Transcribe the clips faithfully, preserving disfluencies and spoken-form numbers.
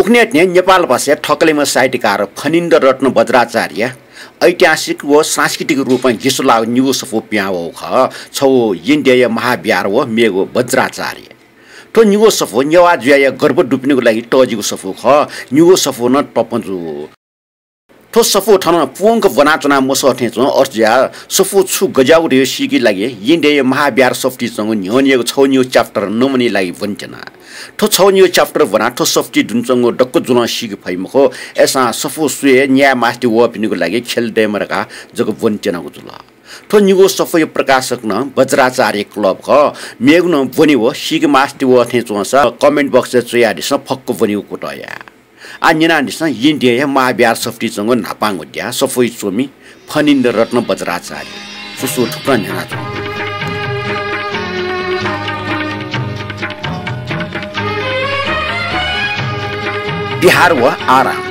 उखुन्हु थें नेपाल भाषाया थकालिम्ह साहित्यकार फणीन्द्र रत्न बज्राचार्य ऐतिहासिक व सांस्कृतिक रूपं गिसलाःगु निगू सफू पिहां वःगु खः। छगू येँ देय्‌या महाविहार व मेगु बज्राचार्य। थ्व निगू सफू नेवाः जुयाः गर्व दुपिनिगु लागि तःजिगु सफू खः। निगू सफू नं तपं जू। थ्व सफू थन पूवंक ब्वनाच्वना मसः थें च्वं। अथे जुयाः सफू छु गज्याःगु धइगु सीकेगु लागि येँ देय्‌या महाविहार सफुतिइ च्वंगु न्ह्यःनेगु छगू निगू chapter नमूनाया लागि ब्वनेत्यना। थ्व छगू निगू chapter ब्वनाः थ्व सफुतिइ दुने च्वंगु दक्व जुलं सीके फइ मखु। अय्‌सां सफू स्वये न्याये मास्ति वःपिनिगु लागि ख्यलय् दयेमा धकाः जक ब्वनेत्यनागु जुल। थ्व निगू सफूया प्रकाशक नं बज्राचार्य क्लब खः। मेगु नं ब्वने व सीके मास्ति वः थें च्वंसा comment box-य् च्वयादिसँ, फक्व ब्वनेगु कुतः या। आः न्यनादिसँ येँ देय्‌या महाविहार सफुतिइ च्वंगु न्हापांगु द्यः सफूइ च्वमि फणीन्द्र रत्न बज्राचार्य। सु सु थुकथं न्यनाच्वंगु। बिहार व आराम।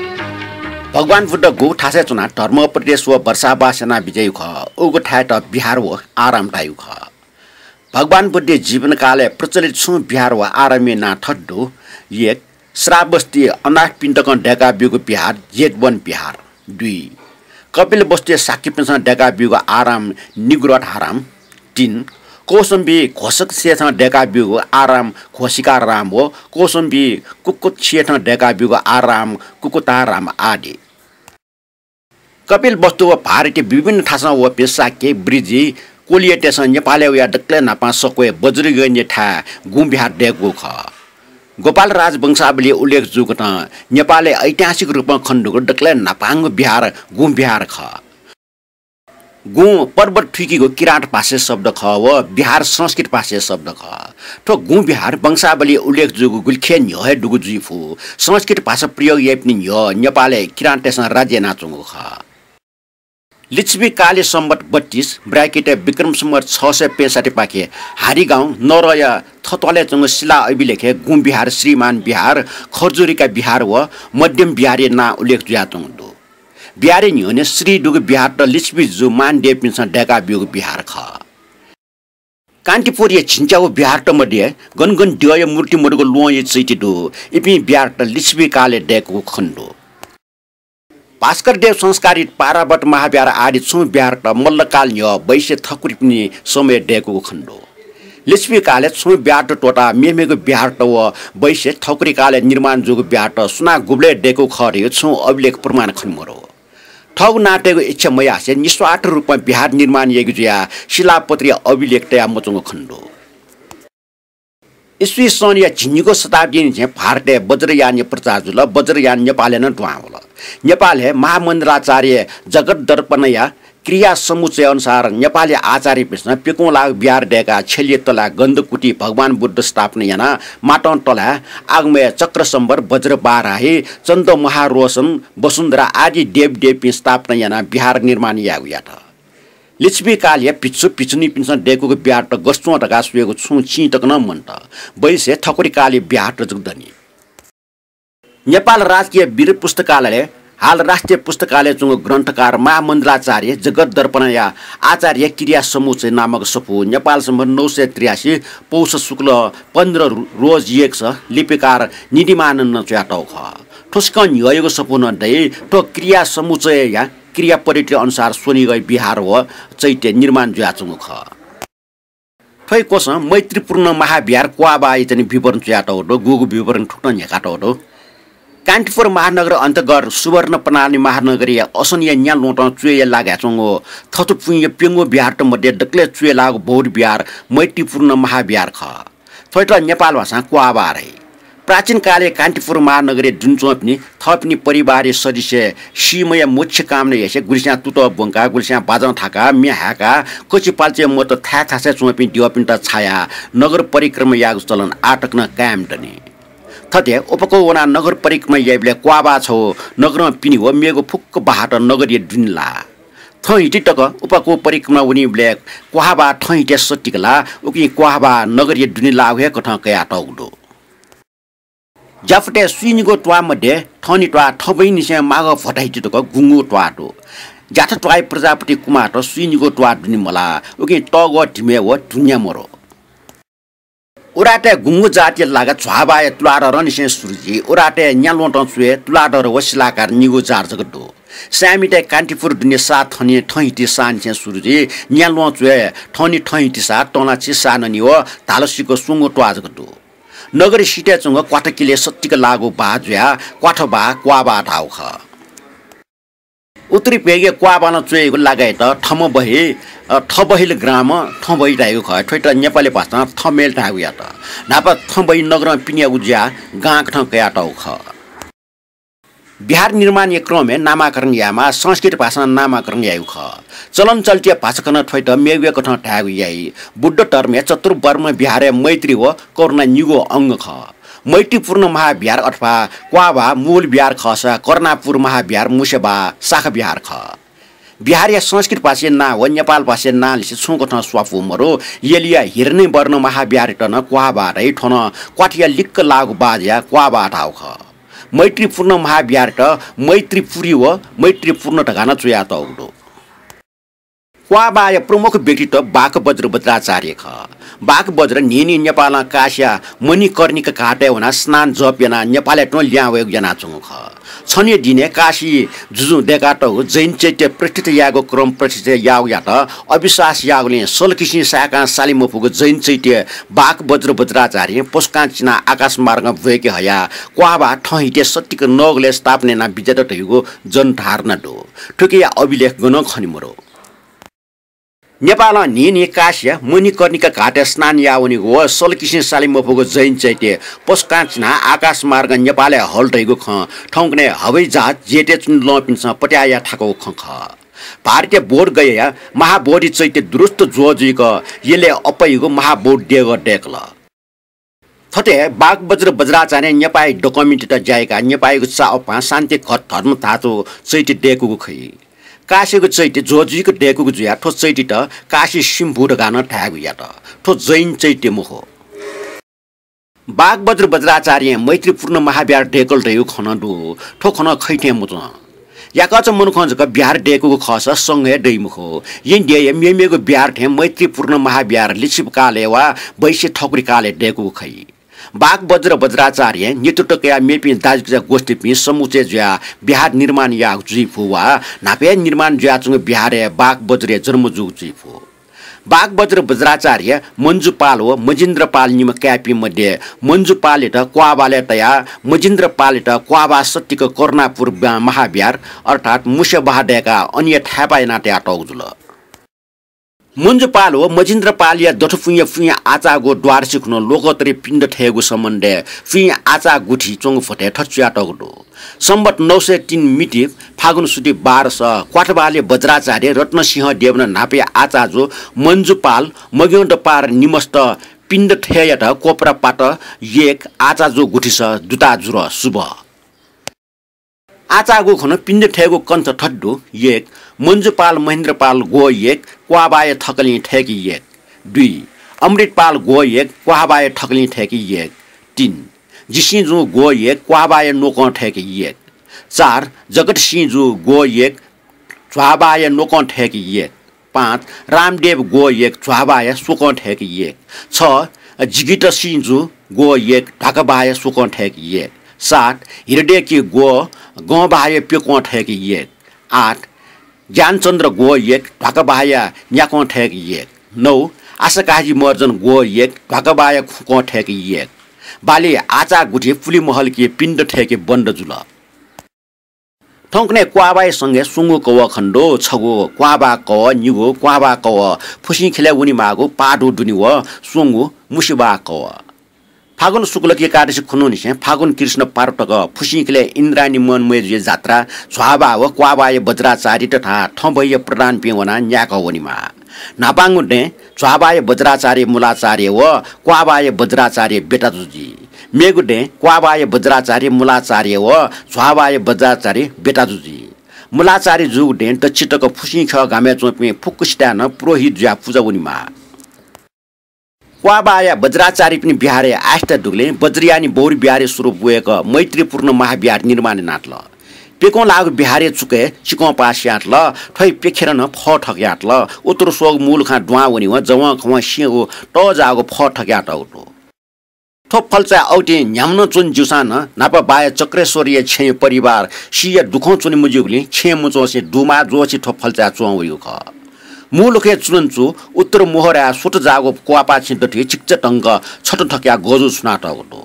भगवान बुद्ध गुगु थासय् च्वनाः धर्मोपदेश व वर्षावास यानाबिज्याइगु खः, उगु थाय्‌त बिहार व आराम धाइगु खः। भगवान बुद्धया जीवनकालय् प्रचलित छुं बिहार व आरामया नां थथे दु। एक, श्रावस्ती अनाथपिन्त दय्‌काब्यूगु बिहार जेतवन बिहार। दुई, कपिलवस्तुया शाक्यपिन्सं दय्‌काब्यूगु आराम निगुरधाराम। तीन, कौशाम्बी घोषकसेठं दय्‌काब्यूगु आराम घोषिकाराम व कौशाम्बी कुक्कोटसेठं दय्‌काब्यूगु आराम कुक्कोटाराम आदि। कपिलवस्तु व भारतया विभिन्न थासं वःपिं शाक्य, बृजि, कोलीयतय्‌सं नेपालय् वयाः दकलय् न्हापां सक्वय् वज्रगय्‌या थाय् गुँ बिहार दय्‌कूगु खः। गोपाल राजवंशावलीइ उल्लेख जूकथं नेपालय् ऐतिहासिक रूपं खनेदुगु दकलय् न्हापांगु बिहार गुँ बिहार खः। गुँ पर्वत थुइकीगु किराँत भाषाया शब्द खः व बिहार संस्कृत भाषाया शब्द खः। थ्व गुँ बिहार वंशावलीइ उल्लेख जूगु गुलिखे न्ह्यः हे दुगु जुइ फु। संस्कृत भाषा प्रयोग याइपिनि न्ह्यः नेपालय् किराँततय्‌सं राज्य यानाच्वंगु खः। लिच्छवि कालया सम्वत् बत्तीस, bracket-य् विक्रम सम्वत् छ सय पैंसठ्ठीपाखे हारीगाउँ नरया थत्वालय् च्वंगु शिला अभिलेखय् गुँ बिहार, श्रीमान बिहार, खर्जुरिका बिहार व मध्यम बिहारया नां उल्लेख जुयाच्वंगु दु। बिहारया न्ह्यःने श्री दुगु बिहारत लिच्छवि जु मान देवीपिन्सं दय्‌काब्यूगु बिहार खः। कान्तिपुरया झिंच्यागू बिहारत मध्ये गन गन द्यःया मूर्ति मदुगु ल्वहंया चैत्य दु। इपिं बिहारत लिच्छवि कालय् दय्‌कूगु खनेदु। भास्कर देव संस्कारित पारावत महाविहार आदि छुं बिहारत मल्लकाल न्ह्यः वैश्य ठकुरीपिनि समयय् दय्‌कूगु खनेदु। लिच्छवि कालय् छुं बिहारत त्वःताः मेमेगु बिहारत व वैश्य ठकुरी कालय् निर्माण जूगु बिहारत सुनां गुबलय् दय्‌कूगु खः धइगु छुं अभिलेख प्रमाण खने मदु। थःगु नां तयेगु इच्छा मयासें निस्वार्थ रूपं बिहार निर्माण याइगु जुयाः शिलापत्रया अभिलेख तयामच्वंगु खनेदु। इस्वी सनया झिंनिगू शताब्दीनिसें भारतय् वज्रयानया प्रचार जुल। वज्रयान नेपालय् नं दुहां वल। नेपालय् महामण्डलाचार्य जगद्दर्पणया क्रिया समुच्चय अनुसार नेपालया आचार्यपिन्सं प्यकुंलाःगु बिहार दय्‌काः छ्यलया तलाय् गन्धकुटी भगवान बुद्ध स्थापना यानाः मातं तलाय् आगमय् चक्रसम्वर, वज्रवाराही, चन्द्रमहारोशन, वसुन्धरा आदि देवदेवीपिं स्थापना यानाः बिहार निर्माण याःगु यात। लिच्छवि कालया भिक्षु भिक्षुणीपिन्सं दय्‌कूगु बिहारत गथे च्वं धकाः स्वयेगु छुं चिं तक नं मन्त। वैश्य ठकुरी कालया बिहारत जक दनि। नेपाल राजकीय वीर पुस्तकालयय्, हाल राष्ट्रिय पुस्तकालयय् च्वंगु ग्रन्थकार महामण्डलाचार्य जगद्दर्पणया आचार्य क्रिया समुच्चय नामक सफू नेपाल सम्बत नौ सय त्रियासी पौष शुक्ल पन्ध्र रोज यक्स लिपिकार निधिमानन्धं च्वयातःगु खः। थ्व सकसिनं न्ह्यःयागु सफू नं दइ। थ्व क्रिया समुच्चयया क्रिया पद्धति अनुसार स्वनिगः बिहार व चैत्य निर्माण जुयाच्वंगु खः। थ्व हे क्वसं मैत्रीपूर्ण महाविहार क्वाःबाःया चाहिँ विवरण च्वयातःगु दु, गुगु विवरण थुकथं न्ह्याकातःगु दु। कान्तिपुर महानगर अन्तर्गत सुवर्ण प्रणाली महानगरया असनया न्या ल्वहँतं च्वय् लागाय् च्वंगु थथुपुइँया प्यंगू बिहारत मध्ये दकलय् च्वय् लाःगु बौद्ध बिहार मैत्रीपूर्ण महाविहार खः। थ्वयात नेपाल भाषां क्वाःबाः धाइ। प्राचीन कालय् कान्तिपुर महानगरय् दुने च्वंपिनि थःपिनि परिवारया सदस्यया सीम्हया मोक्ष कामना यासें गुलिस्यां तुतः ब्वंकाः, गुलिस्यां बाजं थाकाः, म्ये हाय्काः, कचिपाल्चय् मत थाय् थासय् च्वंपिं द्यःपिन्त छायाः नगर परिक्रमा याःगु चलन आः तक नं कायम दनि। थथे उपकः वनाः नगर परिक्रमा याइबलय् क्वाःबाः छगू नगरं पिने व मेगु फुक्क बाःत नगरया दुने लाः। थःहिति तक उपकः परिक्रमा वनीबलय् क्वाःबाः थःहितय् सत्तिक लाः, उकिं क्वाःबाः नगरया दुने लाःगु हे कथं कयातःगु दु। ज्याफुतय् स्वीनिगू त्वाः मध्ये थःनि त्वाः थबहिंनिसें माःगः भ्वताहिति तक गुंगू त्वाः दु। ज्याथ त्वाःया प्रजापति कुमारत स्वीनिगू त्वाः दुने मलाः, उकिं तःग्वः धिमय् व धुंन्या मरु। उरातय् गुंगू जातया लागा झ्वाःबाया तुलाधरंनिसें सुरु जुइ। उरातय् न्याल्वंतं च्वय् तुलाधर व शिलाकार निगू जात जक दु। साय्‌मितय् कान्तिपुर दुने सा थने थँहिति सानिसें सुरु जुइ। न्याल्वं च्वय् थने थँहिति सा, तंलाछि सा ननि व धालसिक स्वंगू त्वाः जक दु। नगरी सितय् च्वंगु क्वाथकिलय् सत्तिक लाःगु बाः जुयाः क्वाथबाः, क्वाबाः धाःगु खः। उत्तरी भेगय् क्वाबालं च्वय्‌गु लागायात थमबहि, अ, थबहिल ग्राम, थबहि धाइगु खः। थ्वयात नेपाली भाषां थमेल धायेगु यात। न्हापा थबहि नगरं पिनेगु ज्या गांकथं कयातःगु खः। बिहार निर्माणया क्रमय् नामाकरण यायेमाः, संस्कृत भाषां नामाकरण याइगु खः। चलनचल्तिया भाषाकथं थ्वयात मेगु कथं धायेगु याइ। बुद्ध धर्मय् चतुर्ब्रह्म विहारय् मैत्री व करुणा निगू अंग खः। मैत्रीपूर्ण महाविहार अथवा क्वाबाः मूल विहार खःसा करुणापूर्ण महाविहार मुसेबाः शाखा विहार खः। विहारया संस्कृत भाषाया नां व नेपाल भाषाया नांलिसे छुं कथं स्वापू मरु। यलया हिरण्यवर्ण महाविहारयात नं क्वाबाः धाइ। थ्व नं क्वाथया लिक्क लाःगु बाः जुयाः क्वाबाः धाःगु खः। मैत्रीपूर्ण महाविहारयात मैत्रीपुरी व मैत्रीपूर्ण धकाः नं च्वयातःगु दु। क्वाबाःया प्रमुख व्यक्तित्व बाघबज्र बज्राचार्य खः। बाघबज्र न्हिं न्हिं नेपालं काशीया मणिकर्णिका घाटय् वनाः स्नान जप यानाः नेपालय् तुं लिहां वयेगु यानाच्वंगु खः। छन्हुया दिनय् काशी जुजुं दय्कातःगु जैन चैत्य प्रतिष्ठा यायेगु क्रम प्रतिष्ठा याःगु यात। अविश्वास याःगुलिं सलकिसिं साय्कां साले मफुगु जैन चैत्य बाघबज्र बज्राचार्यं पसुकां चिनाः आकाश मार्गं ब्वय्के हयाः क्वाबाः थँहितय् सत्तिक नगलय् स्थापना यानाः बिज्यात धइगु जनधारणा दु। थुकिया अभिलेख गनं खने मरु। नेपालं न्हिं न्हिं काशीया मणिकर्णिका घाटय् स्नान याः वनीगु व सलकिसिं साले मफुगु जैन चैत्य पसुकां चिनाः आकाश मार्गं नेपालय् हल धइगु खँ थौंकन्हय् हवाईजहाज जेटय् च्वने लंपिन्सं पत्याः याः थाकूगु खँ खः। भारतया बोधगयाया महाबोधि चैत्य दुरुस्त ज्वः जुइक यलय् अप्वयागु महाबोधि देगः दय्कल। थथे बाघबज्र बज्राचार्यं नेपाःया document-यात ज्याय्काः नेपाःयागु चाःपां शान्ति घट धर्म धातु चैत्य दय्कूगु खइ। काशीयागु चैत्य ज्वः जुइक दय्कूगु जुयाः थ्व चैत्ययात काशी सिम्भू धकाः नं धायेगु यात। थ्व जैन चैत्य मखु। बाघबज्र बज्राचार्यं मैत्रीपूर्ण महाविहार दय्कल धइगु खँ नं दु। थ्व खँ नं खइ थें मच्वं। याकःचा मनुखं जक विहार दय्कूगु खःसा संघ हे दइ मखु। येँ देय्‌या मेमेगु विहार थें मैत्रीपूर्ण महाविहार लिच्छवि कालय् वा वैश्य ठकुरी कालय् दय्कूगु खइ। बाघबज्र बज्राचार्यं नेतृत्व कयाः मेपिं दाजुकिजा गोष्ठीपिं समुच्चय जुयाः विहार निर्माण याःगु जुइफु वा न्हापा हे निर्माण जुयाच्वंगु विहारय् बाघबज्रया जन्म जूगु जुइफु। बाघबज्र बज्राचार्य मञ्जुपाल व मजिन्द्रपाल निम्ह काय्‌पिं मध्ये मञ्जुपालयात क्वाबालय् तयाः मजिन्द्रपालयात क्वाबाः सत्तिक करुणापूर्ण महाविहार अर्थात् मुसेबाः दय्काः अन हे थाय्पाः यानातयातःगु जुल। मञ्जुपाल व मजिन्द्रपालया दथुपुँया पुँया आचाःगु द्वादशी खुन्हु लोकोत्तरी पिण्ड थयेगु सम्बन्धय् पुँया आचाः गुथि च्वंगु भ्वतय् थथे च्वयातःगु दु। सम्बत नौ सय तीन मिति फागुन सुथि बाह्रस क्वाथबालय् बज्राचार्य रत्नसिंह देवन न्हापाया आचाःजु मञ्जुपाल मग्यौंदपार निमस्त पिण्ड थयेयात कोप्रापात येक आचाःजु गुथिस दुताजुर सुभ। आचाःगु खुन्हु पिण्ड थयेगु कन्थ थथे दु, एक, मञ्जुपाल महेन्द्रपाल ग्व एक क्वाबाःया थकलिं थय्के एक, दुई, अमृतपाल ग्व एक क्वाबाःया थकलिं थय्के एक, तीन, जिसिंजु ग्व एक क्वाबाःया न्वकं थय्के एक, चार, जगतसिंजु ग्व एक झ्वाबाःया न्वकं थय्के एक, पाँच, रामदेव ग्व एक झ्वाबाःया स्वकं थय्के एक, छ, जिगितसिंजु ग्व एक ढाकाबाःया स्वकं थय्के एक, सात, हृदयकी ग्व गंबाःया प्यकं थय्के एक, आठ, ज्ञानचन्द्र ग्व एक ढाकाबाःया न्याकं थय्के एक, नौ, आशाकाजी महर्जन ग्व एक ढाकाबाःया खुकं थय्के एक। बाली आचाः गुथि पुलिमहलकी पिण्ड थय्के बन्द जुल। थौंकन्हय् क्वाबाःया संघय् स्वंगू कवः खनेदु, छगू क्वाबाः कवः, निगू क्वाबाः कवः फुसिंखिलय् वनेमाःगु पादु दुने व स्वंगू मुसेबाः कवः। फागुन शुक्लकी एकादशी खुन्हुनिसें फागुन कृष्ण पारु तक फुसिंखिलय् इन्द्रायणी मनमय्जुया जात्रा झ्वाबाः व क्वाबाःया बज्राचार्य तथा थँबहिया प्रधानपिं वनाः न्यायेकः वनेमाः। न्हापांगु दँय् झ्वाबाःया बज्राचार्य मूलाचार्य व क्वाबाःया बज्राचार्य बेताजु जुइ। मेगु दँय् क्वाबाःया बज्राचार्य मूलाचार्य व झ्वाबाःया बज्राचार्य बेताजु जुइ। मूलाचार्य जूगु दँय् दच्छि तक फुसिंख्यः गामय् च्वंपिं फुक्कसिथाय् नं पुरोहित जुयाः पुजा वनेमाः। क्वाबाःया बज्राचार्यपिनि विहारय् आस्था दुगुलिं बज्रयानी बौरि विहारया स्वरूप वय्कः मैत्रीपूर्ण महाविहार निर्माण यानातल। प्यकं लाःगु विहारया चुकय् चिकंपाः स्यातल, थ्वया प्यखेरं नं फः थकयातल। उत्तर स्वःगु मूलखां दुहां वनेवं जवंखवं स्यंगू तःजाःगु फः थकयातःगु दु। थ्व फल्चाय् औतिं न्ह्याम्ह नं च्वने ज्यूसां नं न्हापा बाया चक्रेश्वरया छेँया परिवार सीया दुःखं च्वने मज्यूगुलिं छेँय् मच्वंसे दुमाः ज्वःछि थ्व फल्चाय् च्वं वइगु खः। मू लखय् चुनंचु उत्तर मोहराय् स्वत जाःगु क्वापाः छेँ दथुइ चिकिचा धंक छत थकयाः गजु छुनातःगु दु।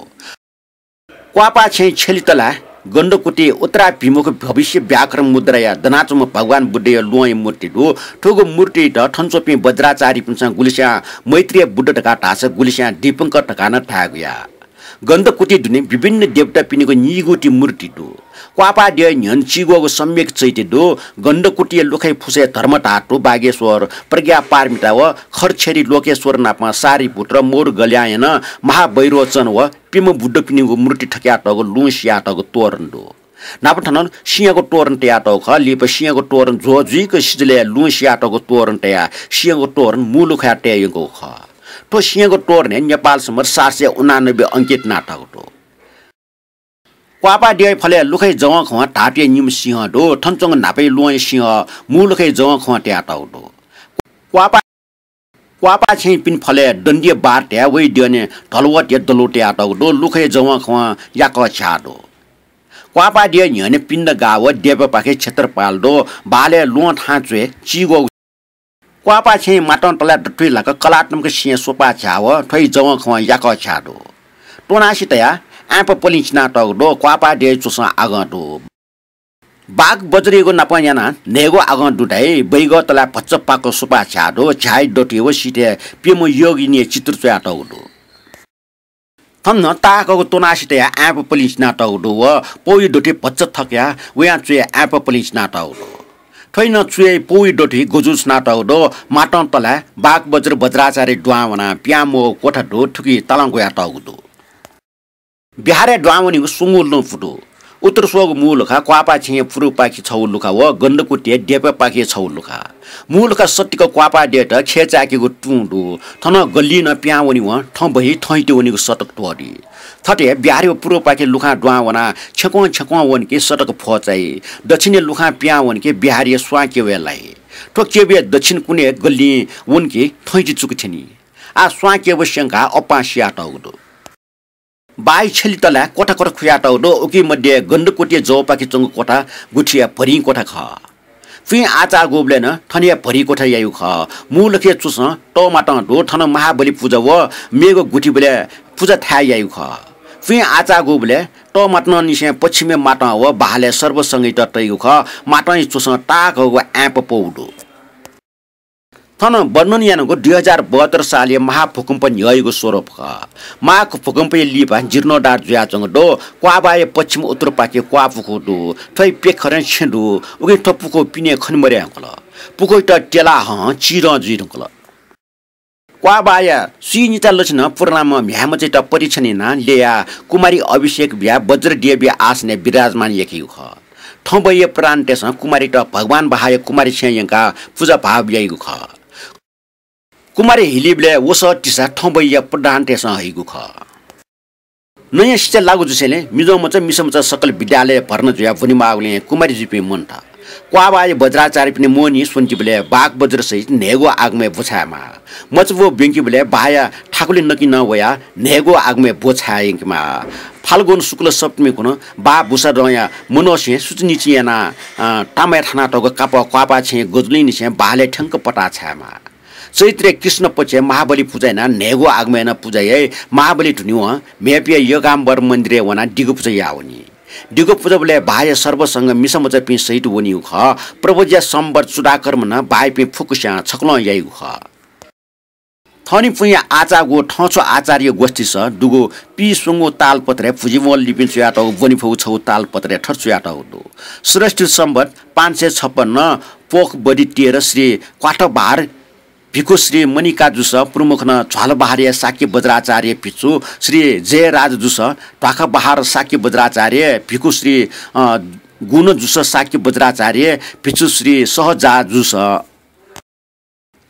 क्वापाः छेँया छ्यलितलाय् गण्डकुति उत्तराभिमुख भविष्य व्याघ्र मुद्राया दनाच्वंम्ह भगवान बुद्धया ल्वहंया मूर्ति दु। थुगु मूर्तित थनच्वंपिं वज्राचार्यपिन्सं गुलिस्यां मैत्रेय बुद्ध धकाः धाःसा गुलिस्यां दीपंकर धकाः नं धायेगु याः। गण्डकुति दुने विभिन्न देवतापिनिगु नीगुति मूर्ति दु। क्वापाः देय् न्ह्यःने चिग्वःगु सम्यक चैत्य दु। गण्डकुतिया लुखय् फुसय् धर्मधातु, बागेश्वर, प्रज्ञापारमिता व खरछेरी लोकेश्वर नाप सारिपुत्र, मौर्गल्यायन, महावैरोचन व प्यम्ह बुद्धपिनिगु मूर्ति थकयातःगु लुँ सियातःगु तोरण दु। न्हापा थन सिंहयागु तोरण तयातःगु खः। लिपा सिंहयागु तोरण ज्वः जुइक सिजलय् लुँ सियातःगु तोरण तयाः सिंहयागु तोरण मू लखय् तये यंकूगु खः। थ्व सिंहयागु तोरणय् नेपाल संवत् सात सय उनानब्बे अंकित नातःगु दु। क्वापाः देय् फलय् लुखय् जवंखवं धातुया निम्ह सिंह दु। थन च्वंगु न्हापाया ल्वहंया सिंह मू लखय् जवंखवं तयातःगु दु। क्वापाः क्वापाः छेँया पिने फलय् दण्डीय बार तयाः वइ द्यःने धलवतया दलौ तयातःगु दु। लुखय् जवंखवं याकः झ्याः दु। क्वापाः देय् न्ह्यःने पिण्ड गाः व देब्यापाखे क्षेत्रपाल दु। बहालय् ल्वहं थाहां च्वय् चिग्वःगु। क्वापाः छेँया मातं तलाय् दथुइ लाक कलात्मक सिँया स्वपाः झ्याः व थ्वया जवंखवं याकः झ्याः दु। त्वनासि तयाः आँय्प पलिं चिनातःगु दु। क्वापाः देय् च्वसं आगं दु। बाघ बज्रयागु नापं यानाः न्हय्गू आगं दु धाइ। बैगः तलाय् भचा पाक्क स्वपाः झ्याः दु। झ्याःया दथुइ व सिथय् प्यम्ह योगिनीया चित्र च्वयातःगु दु। थन नं ताःहाकःगु त्वनासि तयाः आँय्प पलिं चिनातःगु दु व पौया दथुइ भचा थकयाः वयां च्वय् आँय्प पलिं चिनातःगु दु। थ्वया नं च्वय् पौया दथुइ गजु छुनातःगु दु। मातं तलाय् बाघ बज्र वज्राचार्य दुहां वनाः पिहां म्वःगु क्वथा दु। थुकी तालं ग्वयातःगु दु। बिहारय् दुहां वनीगु स्वंगू लँ पुदु। उत्तर स्वःगु मू लखा क्वापाः छेँया पुर्वपाखे छगू लुखा व गण्डकुतिया देब्यापाखे छगू लुखा। मू लखा सत्तिक क्वापाः देय्त खय् चाय्केगु तुं दु। थन गल्लिं नं पिहां वनेवं थँ बहि थँ हिते वनीगु सतक त्वःती। थथे बिहारया पुर्वपाखे लुखां दुहां वनाः छ्यंक्वं छ्यंक्वं वनके सतक फ्वचाइ। दक्षिणया लुखां पिहां वनके बिहारया स्वां क्यबय् लाइ। थ्व क्यबया दक्षिण कुनय् गल्लिं वनके थँ हिते चुक थ्यनी। आः स्वां क्यब स्यंकाः अप्पां सियातःगु दु। बाःया छ्यलितलाय् क्वथा क्वथा खुयातःगु दु। उकी मध्ये गण्डकुतिया जवपाखे च्वंगु क्वथा गुथिया भरिं क्वथा खः। फुइँ आःचाःगुबलय् नं थनया भरिं क्वथा याइगु खः। मू लखय् च्वसं तःमातं दु। थन महाबलि पुजा व मेगु गुथिबलय् पुजा थाय् याइगु खः। फुइँ आःचाःगुबलय् तःमातंनिसें पच्छिमय् मातं व बहालय् सर्वसंघयात तइगु खः। मातंया च्वसं ताःहाकःगु आँय्प पौ दु। थन वर्णन यानागु दुई हजार बहत्तर सालया महाभूकम्प न्ह्यःयागु स्वरूप खः। महाभूकम्पया लिपा जीर्णोद्धार जुयाच्वंगु दु। क्वापाःया पच्छिम उत्तरपाखे क्वाः पुखू दु। थ्वया प्यखेरं छेँ दु। उकिं थ्व पुखू पिने खने मदये धुंकल। पुखूयात त्यलाः हं चिधं जुइ धुंकल। क्वापाःया स्वीनिता लछि नं पुरानाम्ह म्ह्याय्मचायात परीक्षण यानाः ल्ययाः कुमारी अभिषेक बियाः वज्रदेवया आसनय् विराजमान याकीगु खः। थँ बहिया प्रधानतय्सं कुमारीत भगवान बहाःया कुमारी छेँय् यंकाः पुजा भाव याइगु खः। कुमारी हिलीबलय् वसः तिसा थँ बहिया प्रधानतय्सं हइगु खः। नँया सिँचा लागू जुसेंलि मिजंमचा मिसामचा सकल विद्यालयय् भर्ना जुयाः ब्वनेमाःगुलिं कुमारीजुपिं मन्त। क्वापाःया वज्राचार्यपिनि मोहनी स्वन्तिबलय् बाघ बज्र सहित न्हय्गू आगमय् ब्वछायेमाः। मचाबू ब्यंकीबलय् बहाःया थाकुलि नकिं नं वयाः न्हय्गू आगमय् ब्वछाये यंकेमाः। फाल्गुन शुक्ल सप्तमी कुन्हु बाः बुसादँया मनोसें सुचि निचि यानाः, अँ, तामय् थानातःगु कापः क्वापाः छेँया गजुलिंनिसें बहालय् थ्यंक पताः छायेमाः। चैत्रय् कृष्ण पक्षय् महाबलि पुजा यानाः न्हय्गू आगमय् नं पुजा याइ। महाबलि धुनेवं म्ह्याय्‌पिया योगाम्बर मन्दिरय् वनाः दिगु पुजा याः वनी। दिगु पुजाबलय् बहाःया सर्वसंघ मिसामचापिं सहित वनीगु खः। प्रव्रज्या संवत् चूडाकर्म नं बहाःपिं फुक्कस्यां छकलं याइगु खः। थनिपुँया आःचाःगु थँच्वः आचार्य गोष्ठीस दुगु पीस्वंगू तालपत्रय् भुजिमल लिपिं च्वयातःगु ब्वनेफुगु छगू तालपत्रय् थथे च्वयातःगु दु। श्रेष्ठ संवत् पाँच सय छप्पन्न पोख बदि तेह्र श्री क्वाथबहार भिखु श्री मणिका जुस प्रमुख नं झ्वालबहारया शाक्य वज्राचार्य भिक्षु श्री जयराज जुस, ध्वाखाबहार शाक्य वज्राचार्य भिखु श्री, अ, गुण जुस शाक्य वज्राचार्य भिक्षु श्री सहजा जुस।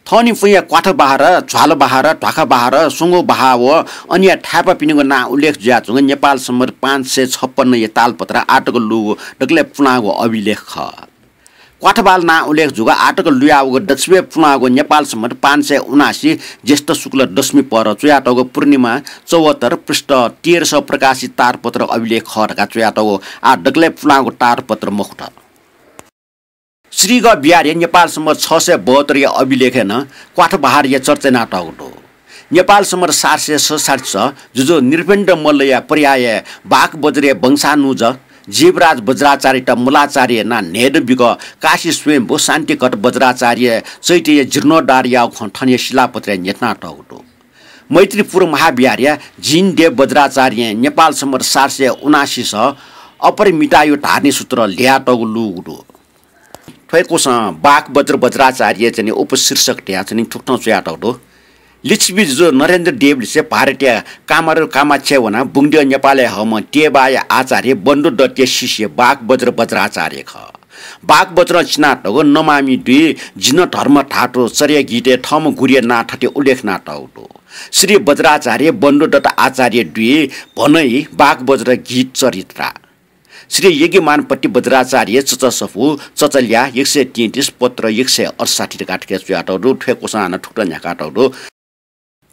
थनिपुँया क्वाथबहार, झ्वालबहार, ध्वाखाबहार, स्वंगूबहाः व अनिया थाय्पापिनिगु नां उल्लेख जुयाच्वंगु नेपाल संवत् पाँच सय छप्पन्नया तालपत्र आःतक लूगु दकलय् पुलांगु अभिलेख खः। क्वाथबाल नां उल्लेख जूगु आःतक लुयावःगु दक्वसिबय् पुलांगु नेपाल सम्बत पाँच सय उनासी ज्येष्ठ शुक्ल दशमी पहर च्वयातःगु पूर्णिमा चौहत्तर पृष्ठ तेह्र सौ प्रकाशित तारपत्र अभिलेख खः धकाः च्वयातःगु आः दकलय् पुलांगु तारपत्र मखुत। श्रीगः बिहारया नेपाल सम्बत छ सय बहत्तरया अभिलेखय् नं क्वाथबहारया चर्चा यानातःगु दु। नेपाल सम्बत सात सय सतसट्ठी स जुजु नृपेन्द्र मल्लया पर्यायय् बाघ बज्रया वंशानुज जीवराज बज्राचार्यत मूलाचार्य यानाः न्हय्दँ बिक काशी स्वयम्भू शान्तिघट बज्राचार्य चैत्यया जीर्णोद्धार याःगु खँ थनया शिलापत्रय् न्ह्यथनातःगु दु। मैत्रीपुर महाविहारया जिनदेव बज्राचार्यं नेपाल सम्बत सात सय उनासी स अपरिमितायु धारणीसूत्र ल्ह्यातःगु लूगु दु। थ्वय् क्वसं बाघ बज्र बज्राचार्य जनि उपशीर्षक धयाः जनि थुकथं च्वयातःगु दु। लिच्छवि जुजु नरेन्द्र देवलिसे भारतया कामारु कामाक्षय् वनाः बुंगद्यः नेपालय् हःम्ह तेबाःया आचार्य बन्धुदत्तया शिष्य बाघ बज्र बज्राचार्य खः। बाघ बज्रं चिनातःगु नमामि दुई जिन धर्म धातु चर्या गीतय् थःम्ह गुरुया नां थथे उल्लेख यानातःगु दु। श्री बज्राचार्य बन्धुदत्त आचार्य दुई भनै बाघ बज्र गीत चरित्रा। श्री यज्ञमानपति बज्राचार्य चचसफू चचल्या एक सय तेत्तिस पत्र एक सय अठसट्ठी धकाः थुके च्वयातःगु दु। थ्वय् क्वसं हानं थुकथं न्ह्याकातःगु दु।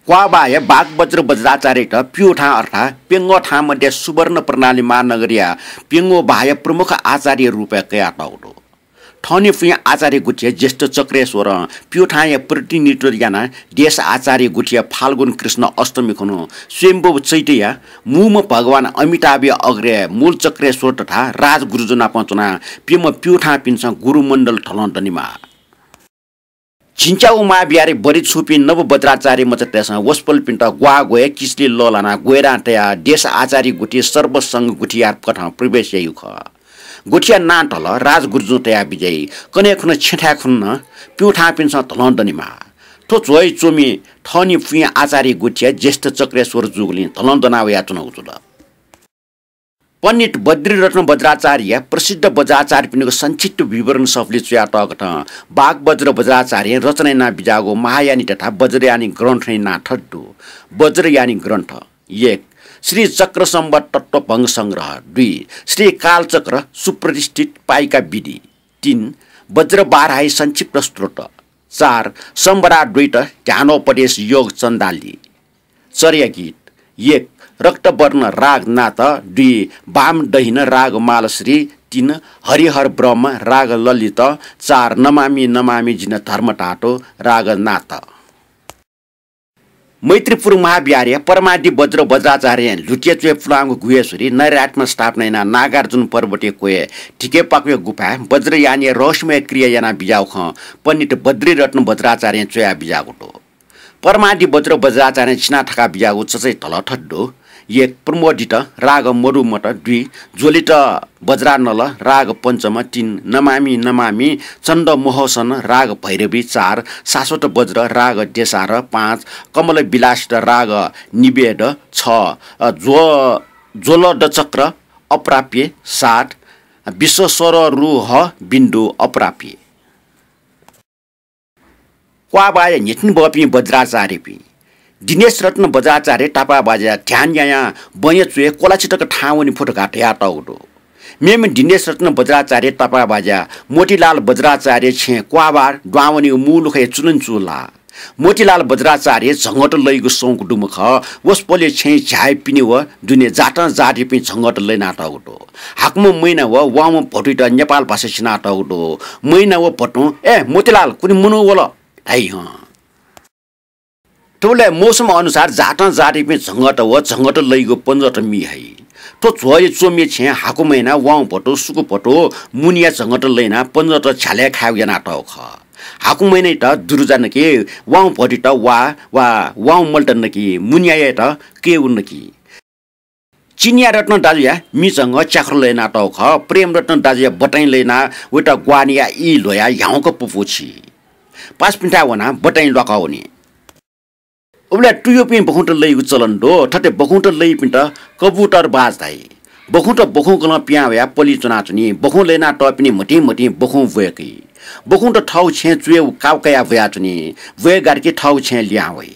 क्वाबाःया बाघ बज्र बज्राचार्यत प्यूथां अर्थात् प्यंगःथां मध्ये सुवर्ण प्रणाली महानगरया प्यंगूबाःया प्रमुख आचार्य रूपय् कयातःगु दु। थनिफुइँ आचार्य गुथिया ज्येष्ठ चक्रेश्वरं प्यूथांया प्रतिनिधित्व यानाः देश आचार्य गुथिया फाल्गुन कृष्ण अष्टमी खुन्हु स्वयम्भू चैत्यया मूम्ह भगवान अमिताभया अग्रय् मूल चक्रेश्वर तथा राजगुरुजु नाप च्वनाः प्यम्ह प्यूथांपिन्सं गुरुमण्डल धलं दनेमाः। झिंच्यागु महाविहारय् बढी छूपिं नव बज्राचार्य मचातय्सं वसपोलपिन्त ग्वाः ग्वय् किसली लःल्हानाः ग्वय् दां तयाः देश आचार्य गुथि सर्वसंघ गुथिया कथं प्रवेश याइगु खः। गुथिया नां धलं राजगुरुजुं तयाः बिज्याइ। कन्हय् खुन्हु छेँथाय् खुन्हु नं प्यूथांपिन्सं धलं दनेमाः। थ्व झ्वःया च्वमि थनिफुइँ आचार्य गुथिया ज्येष्ठ चक्रेश्वर जूगुलिं धलं दना वयाच्वनागु जुल। पण्डित बद्रीरत्न बज्राचार्यया प्रसिद्ध बज्राचार्यपिनिगु संक्षिप्त विवरण सफुली च्वयातःकथं बाघ बज्र बज्राचार्यं रचना यानाः बिज्याःगु महायानी तथा बज्रयानी ग्रन्थया नां थथे दु। बज्रयानी ग्रन्थ, एक, श्री चक्रसम्वत तत्त्वभंग संग्रह, दुई, श्री कालचक्र सुप्रतिष्ठित पाइका विधि, तीन, बज्रवाराही संक्षिप्त स्तोत्र, चार, सम्वराद्वैत ध्यानोपदेश योग चण्डाली। चर्या गीत, एक, रक्तवर्ण राग नाथ, दुई, वाम दहिन राग मालश्री, तीन, हरिहर ब्रह्म राग ललित, चार, नमामि नमामि जिन धर्म धातु राग नाथ। मैत्रीपुर महाविहारया परमादि बज्र बज्राचार्यं ल्हुतिया च्वय् पुलांगु गुह्येश्वरी नैरात्म स्थापना यानाः नागार्जुन पर्वतया क्वय् धिकेपाकुया गुफाय् बज्रयानीया रहस्यमय क्रिया यानाः बिज्याःगु खँ पण्डित बद्रीरत्न बज्राचार्यं च्वयाः बिज्याःगु दु। परमादि बज्र बज्राचार्यं चिनाः थकाः बिज्याःगु चचाया धलं थथे दु। एक, प्रमोदित राग मधुमत, दुई, ज्वलित वज्रानल राग पञ्चम, तीन, नमामि नमामि चण्डमहोसन राग भैरवी, चार, शाश्वत वज्र राग देशार, पाँच, कमल विलासित राग निवेद, छ, अ, ज्व-, ज्वलदचक्र अप्राप्य, सात, विश्वसरोरुह बिन्दु अप्राप्य। क्वाबाःया न्हिथिंबहःपिं बज्राचार्यपिं। दिनेशरत्न बज्राचार्य तापाःबाज्या ध्यान यायां बँया च्वय् क्वलाचितक थाहां वने फु धकाः धयातःगु दु। मेम्ह दिनेशरत्न बज्राचार्य तापाःबाज्या मोतीलाल बज्राचार्य छेँ क्वाबाः दुहां वनीगु मू लुखाया चुनंचु लाः। मोतीलाल बज्राचार्य झंगःत लइगु संगु दुम्ह खः। वसपोलया छेँया झ्याःया पिने व दुने जातं जातिपिं झंगःत लय् यानातःगु दु। हाकुम्ह मैना व वाउँम्ह भतुइत नेपाल भाषाय् स्यनातःगु दु। मैना व भतुं, "ए मोतीलाल, कुने मनू वल" धाइ हं। थुबलय् मौसम अनुसार जातं जातिपिं झंगःत व झंगःत लइगु पञ्जःत मि हइ। थ्व झ्वःया च्वमिया छेँय् हाकुमैना, वाउँभतु, सुकुभतु, मुनिया झंगःत लय् यानाः पञ्जःत झ्यालय् खायेगु यानातःगु खः। हाकुमैनायात दुरुजा नकी, वाउँभतुइत वा, वा वाउँमलेत नकी, मुनियायात केउ नकी। चिनियारत्न दाजुया मिझंगः च्याख्र लय् यानातःगु खः। प्रेमरत्न दाजुया बटँय् लय् यानाः वइत ग्वाहालि याः ई ल्ह्वयाः ह्याउँक पुपू छि। पासापिन्थाय् वनाः बटँय् ल्वाकः वनी। उबलय् तुयुपिं बखुंत लइगु चलन दु। थथे बखुंत लइपिन्त कबुतरबाज धाइ। बखुंत बखुंकलं पिहां वयाः पलि च्वनाच्वनी। बखुं लय् यानातःपिनि म्हतिं म्हतिं बखुं ब्वय्‌की। बखुंत थःगु छेँय् च्वय् काउ कयाः ब्वयाच्वनी। ब्वय् गार्के थःगु छेँय् लिहां वइ।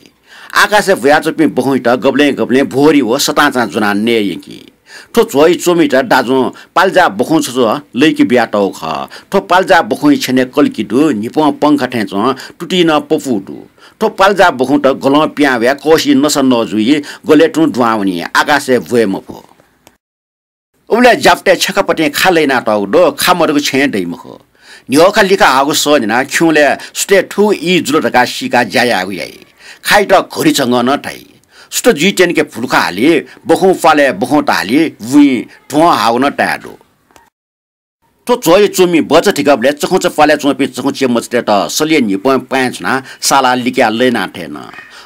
आकाशय् ब्वयाच्वंपिं बखुंइत गबलें गबलें भ्वरी व सतांचां ज्वनाः नये यंकी। थ्व झ्वःया च्वमित दाजुं पाल्जा बखुं छुं लय्के बियातःगु खः। थ्व पाल्जा बखुंया छेनय् कल्कि दु, न्हिपं पंखा थें च्वं, तुति नं पपू दु। थ्व पाल्जा बखुंत गलं पिहां वयाः कःसिइ नसा नजुइ, गलय् तुं दुहां वनी, आकाशय् ब्वये मफु। उबलय् ज्यापुतय् छेँखापतिं खा लय्नातःगु दु, खा मदुगु छेँ दइ मखु। न्ह्यः खा लिखा हाःगु सः न्यनाः खिउँलय् सुथय् थुगु ई जुल धकाः सीकाः ज्या यायेगु याइ। खाइत घोरी झंगः नं धाइ। सुथ जुइ त्यंके भुलुखा हाली, बखुं प्वालय् बखुं ताहाली, बुँइ ध्वं हाःगु नं ताये दु। थ्व झ्वःया च्वमि बचा धिकाबलय् चखुंचा प्वालय् च्वंपिं चखुंचाया मचातय्त सलिया न्हिपं पाँय् छुनाः सालाः लिकयाः लय्नाः थय्न।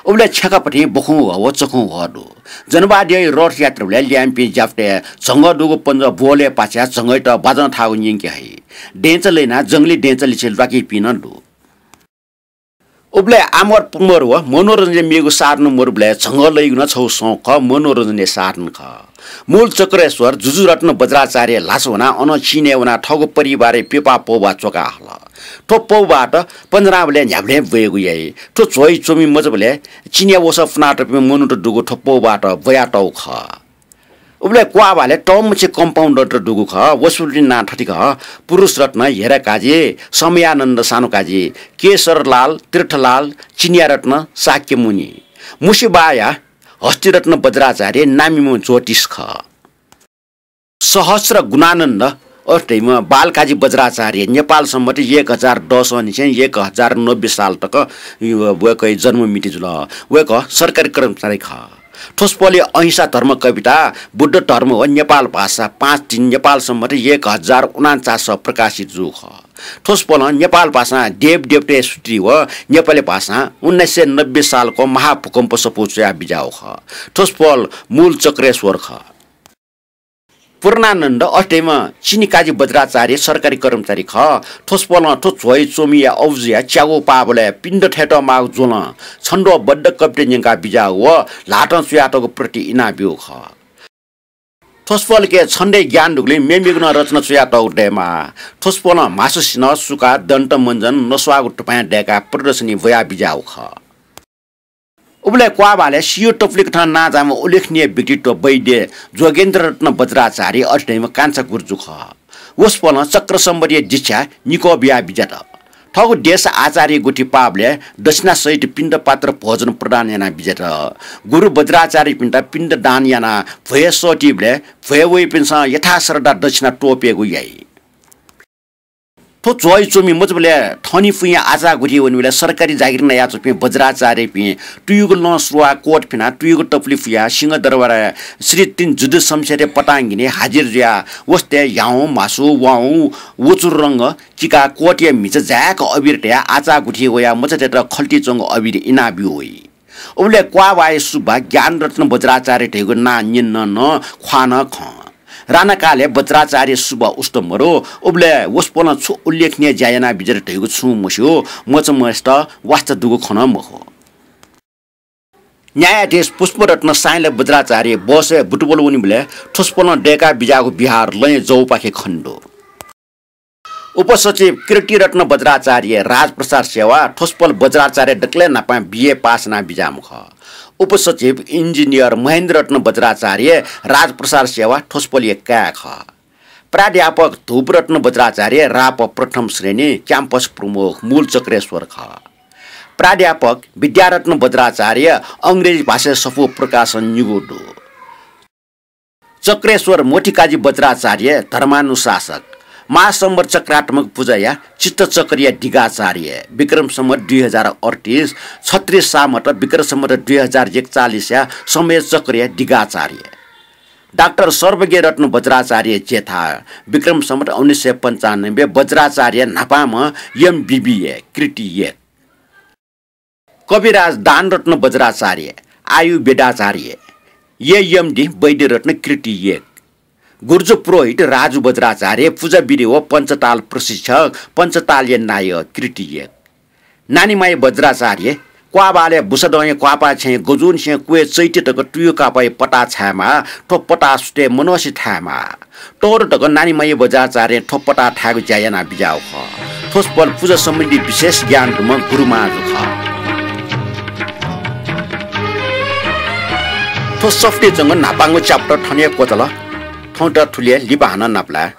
उबलय् छेँखापतिं बखुं ह्वः व चखुं ह्वः दु। जनवाद्यःया रथ यात्राबलय् ल्याय्म्हपिं ज्यापुतय् झंगः दुगु पन्जं ब्वहलय् पाछ्याः झंगःयात बाजं थाःगु न्यंके हइ। देंचा लय्नाः जंगली देंचालिसे ल्वाकीपिं नं दु। उबलय् आमर पुमर व मनोरञ्जन मेगु साधन मरुबलय् झंगः लइगु नं छगू शौक खः, मनोरञ्जनया साधन खः। मूल चक्रेश्वर जुजुरत्न बज्राचार्य ल्हासा वनाः अनं चिनय् वनाः थःगु परिवारया प्यपा पौभा च्वका हल। थ्व पौभात पञ्जराबलय् न्ह्याबलें ब्वयेगु याइ। थ्व झ्वःया च्वमि मचाबलय् चिनया वसः पुनातःपिं मनूत दुगु थ्व पौभात ब्वयातःगु खः। उबलय् क्वाःभालय् तःमछि compound रत्न दुगु खः। वसपोलपिनि नां थथे खः, पुरुष रत्न, हेरा काजी, समयानन्द सानो काजी, केशरलाल, तीर्थलाल, चिनिया रत्न, शाक्यमुनि। मुसिबाया हस्तिरत्न बज्राचार्य नामिम्ह ज्योतिष खः। सहस्र गुणानन्द अथे धइम्ह बालकाजी बज्राचार्य नेपाल सम्बत एक हजार दसंनिसें एक हजार नब्बे साल तक वय्कःया जन्म मिति जुल। वय्कः सरकारी कर्मचारी खः। थ्वस्पलया अहिंसा धर्म कविता, बुद्ध धर्म व नेपाल भाषा पाँच तीन नेपाल सम्बत एक हजार उनान्चास प्रकाशित जूगु खः। थ्वस्पलं नेपाल भाषां देवदेवताया स्तुति व नेपाली भाषां उन्नाइस सय नब्बे सालको महाभूकम्प सफू च्वया बिज्याःगु खः। थ्वस्पल मूल चक्रेश्वर खः। पूर्णानन्द अथे धइम्ह चिनिकाजी बज्राचार्य सरकारी कर्मचारी खः। थ्वस्पलं थ्व झ्वःया च्वमिया अबुजुया च्यागू पाःबलय् पिण्ड थय्त माःगु ज्वलं छन्दो बद्ध कविता न्यंका बिज्याःगु व ल्हातं च्वयातःगु प्रति इनाबिउ खः। थ्वस्पलके छन्दय् ज्ञान दुगुलिं मेमेगु नं रचना च्वयातःगु दयेमाः। थ्वस्पलं म्हासु सिन्हः, सुका, दन्तमञ्जन, नस्वाःगु धुपाँय् दय्काः प्रदर्शनी ब्वया बिज्याःगु खः। उबलय् क्वाःभालय् सियु तपुलिकथं नांजाःम्ह उल्लेखनीय व्यक्तित्व वैद्य जोगेन्द्र रत्न बज्राचार्य अथे धइम्ह कान्छा गुरुजु खः। वसपोलं चक्र सम्बतया दीक्षा निकः बिया बिज्यात। थःगु देश आचार्य गुथि पाःबलय् दक्षिणा सहित पिण्डपात्र भोजन प्रदान याना बिज्यात। गुरु बज्राचार्यपिन्त पिण्ड दान यानाः भ्वय् सःतीबलय् भ्वय् वइपिन्सं यथाश्रद्धा दक्षिणा त्वःपेगु याइ। थ्व झ्वःया च्वमि मचाबलय् थनिपुँया आचाः गुथि वनीबलय् सरकारी जागिर नयाच्वंपिं बज्राचार्यपिं तुयुगु लं सुरुवाः कोट फिनाः तुयुगु तपुलि पुयाः सिंहदरबारय् श्री तीन जुद्ध शमशेरया पटांगिनी हाजिर जुयाः वसतय् ह्याउँ, म्हासु, वाउँ, वचुरु रंग चिकाः कोटया म्हिचा जाय्क अबिर तयाः आचाः गुथि वयाः मचातय्त खल्ति च्वंगु अबिर इनाबिउ वइ। उबलय् क्वाःभाःया सुब्बा ज्ञानरत्न बज्राचार्य धइगु नां न्यनेनं ख्वाः नं खं। राणाकालय् बज्राचार्य सुब्बा उस्त मरु। उबलय् वसपोलं छु उल्लेखनीय ज्या याना बिज्यात धइगु छुं मस्यू, मचाम्हय्सित वास्ता दुगु खँ नं मखु। न्यायाधीश पुष्परत्न साइँला बज्राचार्य बसय् बुटबल वनीबलय् थ्वस्पलं दय्का बिज्याःगु बिहार लँय् जौपाखे खनेदु। उपसचिव कीर्तिरत्न बज्राचार्य राजप्रसाद सेवा थ्वस्पल बज्राचार्य दकलय् न्हापां बीए पास याना बिज्याःम्ह खः। उपसचिव इन्जिनियर महेन्द्ररत्न बज्राचार्य राजप्रसाद सेवा थ्वस्पलया काय् खः। प्राध्यापक धूपरत्न बज्राचार्य राप प्रथम श्रेणी क्याम्पस प्रमुख मूल चक्रेश्वर खः। प्राध्यापक विद्यारत्न बज्राचार्य अंग्रेजी भाषाय् सफू प्रकाशन निगू दु। चक्रेश्वर मोतीकाजी बज्राचार्य धर्मानुशासक, महासंवत् चक्रात्मक पुजाया चित्तचक्रया दिगाचार्य, विक्रम संवत् दुई हजार अड्तीस, छत्रीस सामत विक्रम संवत् दुई हजार एकचालिसया समय चक्रया दिगाचार्य। डाक्टर सर्वज्ञरत्न बज्राचार्य जेठा, विक्रम संवत् उन्नाइस सय पन्चानब्बे बज्राचार्य न्हापांम्ह एमबिबिए कृति एक। कविराज दानरत्न बज्राचार्य, आयुर्वेदाचार्य, एएमडी वैद्यरत्न कृति एक। गुर्जु पुरोहित राजु बज्राचार्य, पुजा विधि व पञ्चताल प्रशिक्षक, पञ्चतालया नायः कृति एक। नानिमाया बज्राचार्य, क्वाःभालय् बुसादँया क्वाःपाः छेँय् गजुनिसें क्वय् चैत्य तक तुयु कापाया पताः छायेमाः, थ्व पताः सुथय् मनसे थायेमाः। तःदँ तक नानिमाया बज्राचार्यं थ्व पताः थायेगु ज्या याना बिज्याःगु खः। थ्वस्पल पुजा सम्बन्धी विशेष ज्ञान दुम्ह गुरुमाजु खः। थ्व सफुलिइ च्वंगु न्हापांगु chapter थन हे क्वचाल। छौं त थुलि हे लिपा हानं नापलाये।